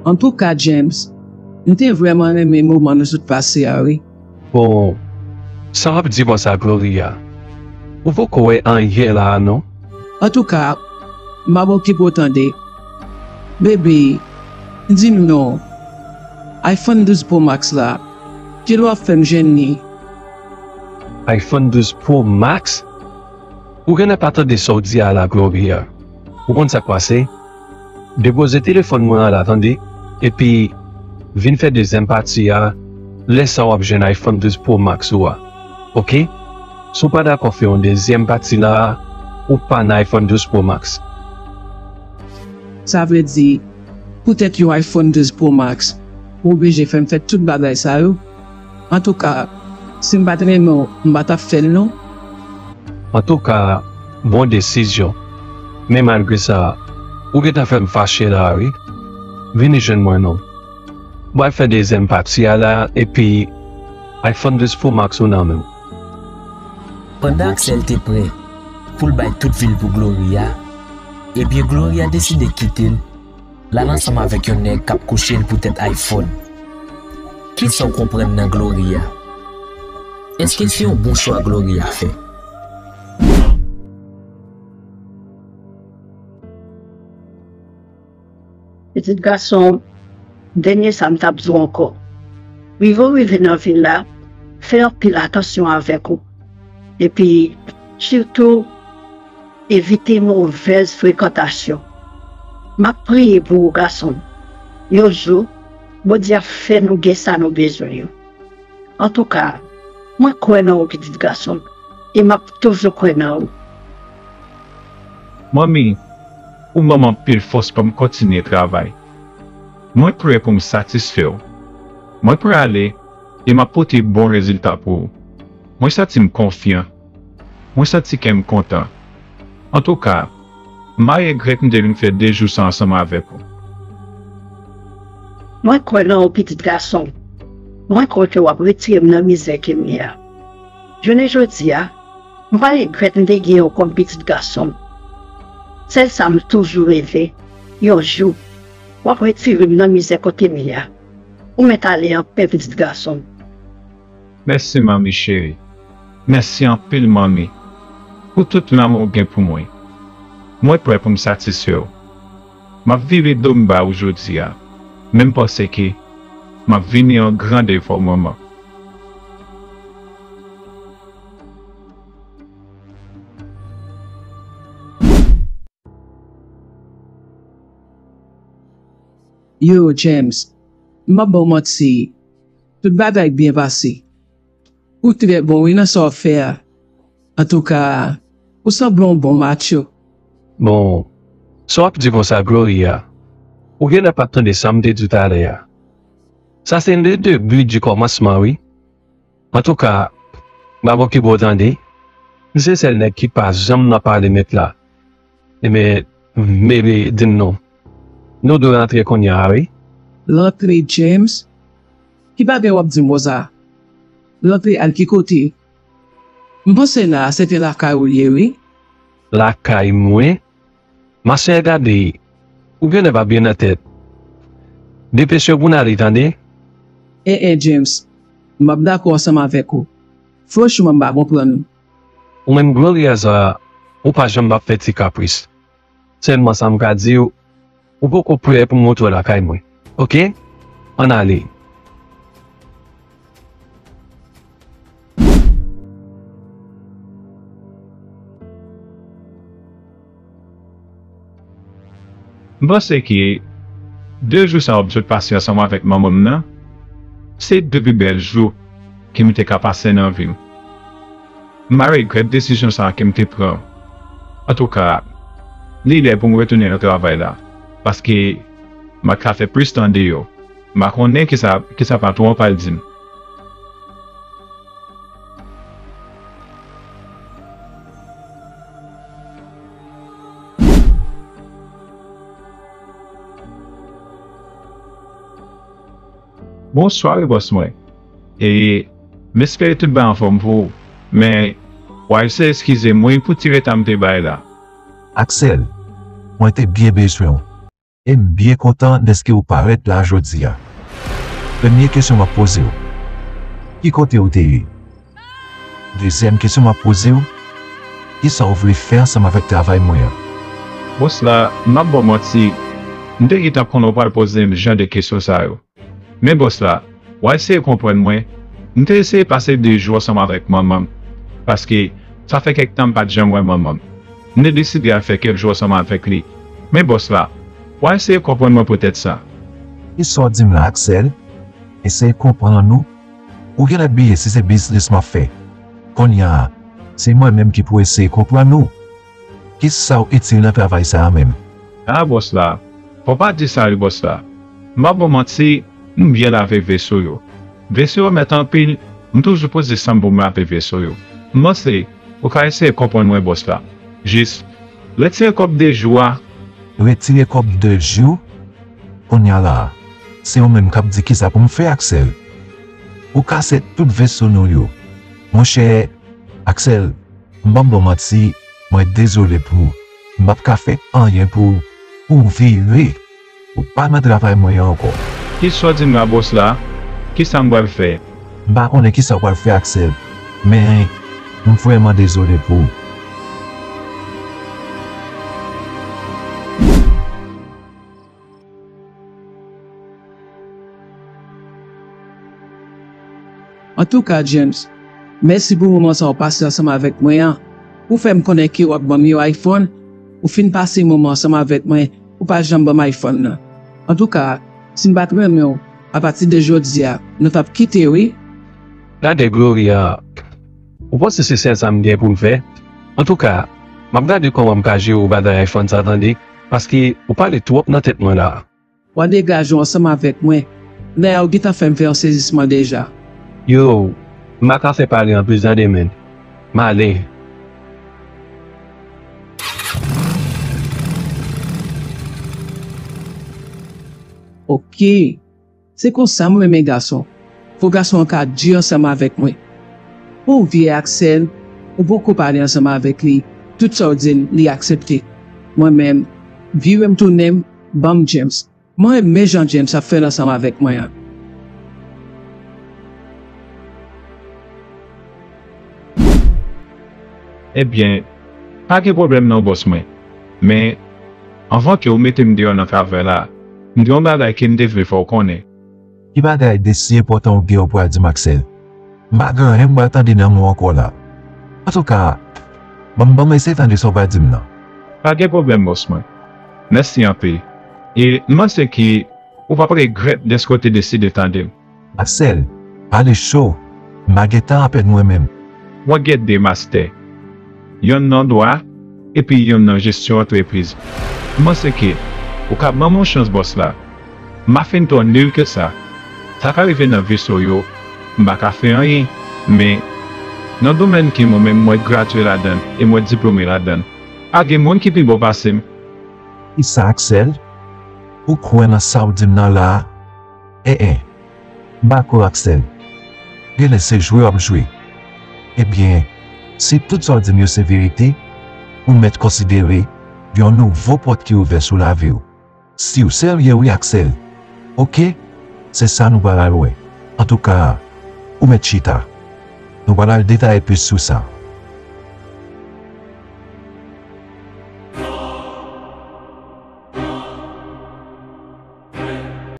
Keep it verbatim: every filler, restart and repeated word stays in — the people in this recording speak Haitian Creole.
Antouka, James, m te vrèman renmen moman nou sot pase a, wi. Bon, sa w ap di konsa, Gloria? Ou poko wè anyen la a, non? Antouka, m ap okipe w tande. Baby, di m non, iPhone douz Pro Max la, kilè w ap fè m jwenn li? iPhone douz Pro Max? Ou genlè pa tande sa w di a la, Gloria. Ou konn sa k pase? Depoze telefòn mwen an la, tande, epi vin fè dezyèm pati a, lè sa w ap jwenn iPhone douz Pro Max ou a. Oke? Si w pa dakò fè yon dezyèm pati la a, ou pa nan iPhone douz Pro Max. Sa vle di, poutèt yon iPhone douz Pro Max, ou oblije fè m fè tout bagay sa yo? Antouka, si m pa t renmen w, m pa t ap fè l non. Antouka, bon desizyon. Men malgre sa, ou gentan fè m fache la a, wi. Vini jwenn mwen non. M pral fè dezyèm pati a la, epi iPhone douz Pro Max ou nan men w. Pandan Axel te prè pou l bay tout vi l pou Gloria, ebyen Gloria deside kite l, l al ansanm avèk yon nèg k ap kouche l poutèt iPhone. Kisa w konprann nan Gloria? Èske se yon bon chwa Gloria fè? Pitit gason m, dènye sa m t ap di w ankò. Rive w rive nan vil la, fè anpil atansyon avèk ou. Epi, sitou, evite movèz frekantasyon. M ap priye pou ou, gason m. Yon jou, Bondye ap fè nou gen sa nou bezwen yo. Antouka, mwen kwè nan ou, pitit gason m, e m ap toujou kwè nan ou. Manmi, ou ban m anpil fòs pou m kontinye travay. Mwen prè pou m satisfè w. Mwen prale e m ap pote bon rezilta pou ou. Mwen santi m konfyan. Mwen santi kè m kontan. Antouka, m pa regrèt m te vin fè de jou sa ansanm avèk ou. Mwen kwè nan ou, pitit gason m. Mwen kwè ke w ap retire m nan mizè ke m ye a. Jounen jodi a, m pa regrèt m te gen w kòm pitit gason m. Sèl sa m toujou reve, yon jou, w ap retire m nan mizè kote m ye a. Ou mèt ale anpè, pitit gason m. Mèsi, manmi cheri. Mèsi anpil, manmi, pou tout lanmou w gen pou mwen. Mwen prè pou m satisfè w. M ap vire do m ba ou jodi a, men m panse ke m ap vini an gran devwa w, manman. Yo, James, m p ap ba w manti, tout bagay byen pase. Ou trè bon wi nan sa w ap fè a. Antouka, ou sanble yon bon macho. Bon, sa w ap di konsa, Gloria? Ou genlè pa t tande sa m te di w talè a. Sa se le debi di kòmansman wi. Antouka, m ap okipe w tande. M se sèl nèg ki pa janm nan pale mèt la. Ebyen, bebe, di m non. Nou dwe rantre kounye a, wi. Rantre, James? Ki bagay w ap di m konsa? Rantre al ki kote? M panse la a se te lakay ou l ye, wi. Lakay mwen? Machè, gade, ou genlè pa byen nan tèt. Depeche w pou n ale, tande? En en, James, m ap dakò ansanm avèk ou. Franchman, m pa konprann ou. Ou menm Gloria sa, ou pa janm ap fè ti kapris. Sèlman sa m ka di w, ou poko prè pou m montre w lakay mwen. Oke? Ann ale. M panse ke de jou sa w ap sot pase ansanm avèk manman m nan, se de pi bèl jou ke m te ka pase nan vi m. M pa regrèt desizyon sa a ke m te pran. Antouka, li lè pou m retounen nan travay la, paske m pa ka fè plis tan deyò. M pa konnen kisa, kisa patwon an pral di m. Bonswa wi bòs mwen. E m espere tout bagay anfòm pou ou. Men, w a eseye eskize m wi pou ti reta m te bay la. Axel, mwen te byen bezwen w. E m byen kontan dèske w parèt la jodi a. Premye kesyon m ap poze w, ki kote w te ye? Dezyèm kesyon m ap poze w, kisa w vle fè ansanm avèk travay mwen an? Bòs la, m p ap ba w manti, m te gentan konnen w pral poze m jan de kesyon sa yo. Men bòs la, w a eseye konprann mwen. M te eseye pase de jou ansanm avèk manman m, paske sa fè kèk tan m pa t janm wè manman m. M te deside al fè kèk jou ansanm avèk li. Men bòs la, w a eseye konprann mwen poutèt sa. Kisa w di m la, Axel? Eseye konprann ou. Ou genlè bliye si se biznis m ap fè. Kounye a, se mwen menm ki pou eseye konprann ou. Kisa w itil nan travay sa a menm? A, bòs la, fò w pa di sa wi, bòs la. M p ap ba w manti, m byen avèk veso yo. Veso yo mèt anpil, m toujou poze san m pou m lave veso yo. M panse ou ka eseye konprann mwen, bòs la. Jis retire kòb de jou a. Retire kòb de jou? Kounye a la a, se ou menm k ap di kisa pou m fè, Axel. Ou kase tout veso nou yo. Monchè, Axel, m p ap ba w manti, mwen dezole pou ou. M p ap ka fè anyen pou ou. Ou vire. Ou pa nan travay mwen an ankò. Kisa w di m la, bòs la? Kisa m pral fè? M pa konnen kisa w pral fè, Axel, men m vrèman dezole pou ou. Antouka, James, mèsi pou moman sa w pase ansanm avèk mwen an. Ou fè m konnen ke w ap ban m yon iPhone. Ou fin pase moman ansanm avèk mwen, ou pa janm ban m iPhone nan. Antouka, si m pa t renmen w, apati de jodi a, nou t ap kite wi. Gade Gloria, ou panse se sèl sa m gen pou m fè? Antouka, m ap gade kòman m ka jere w bagay iPhone sa tande, paske ou pale twòp nan tèt mwen la. W a degaje w ansanm avèk mwen. Dayè, ou gentan fè m fè yon sezisman deja. Yo, m pa ka fè pale anpil tande, men. M ale. Oke. Se konsa m renmen gason. Fò gason an ka di ansanm avèk mwen. Pou vye Axel, ou poko pale ansanm avèk li. Tout sa w di l, li aksepte. Mwen menm, vire m tounen m, ban m James. Mwen renmen jan James ap fè l ansanm avèk mwen an. Ebyen, pa gen pwoblèm non, bòs mwen. Men, anvan ke w mete m deyò nan travay la, m gen yon bagay ke m te vle fè w konnen. Ki bagay de si enpòtan ou gen ou pral di m, Axel? M pa gen anyen m pral tande nan men w ankò la. Antouka, ban m, ban m eseye tande sa w pral di m nan. Pa gen pwoblèm, bòs mwen. Mèsi anpil. E m panse ke ou p ap regrèt dèske w te deside tande m. Axel, pale cho. M pa gen tan apèn mwen menm. Mwen gen de mastè. Yonn nan dwa, epi yonn nan jesyon antrepriz. M panse ke ou ka ban m yon chans, bòs la. M pa fin twò nil ke sa. Sa ka rive nan veso yo, m pa ka fè anyen, men nan domèn ke mwen menm mwen gradye ladan l e mwen diplome ladan l, pa gen moun ki pi bon pase m. Kisa, Axel? Ou kwè nan sa w di m nan la a? En en. M pa kwè w, Axel. Genlè se jwe w ap jwe. Ebyen, si tout sa w di m yo se verite, ou mèt konsidere yon nouvo pòt ki ouvè sou lavi w. Si w serye wi, Axel. Oke, se sa nou pral al wè. Antouka, ou mèt chita. Nou pral al detaye plis sou sa.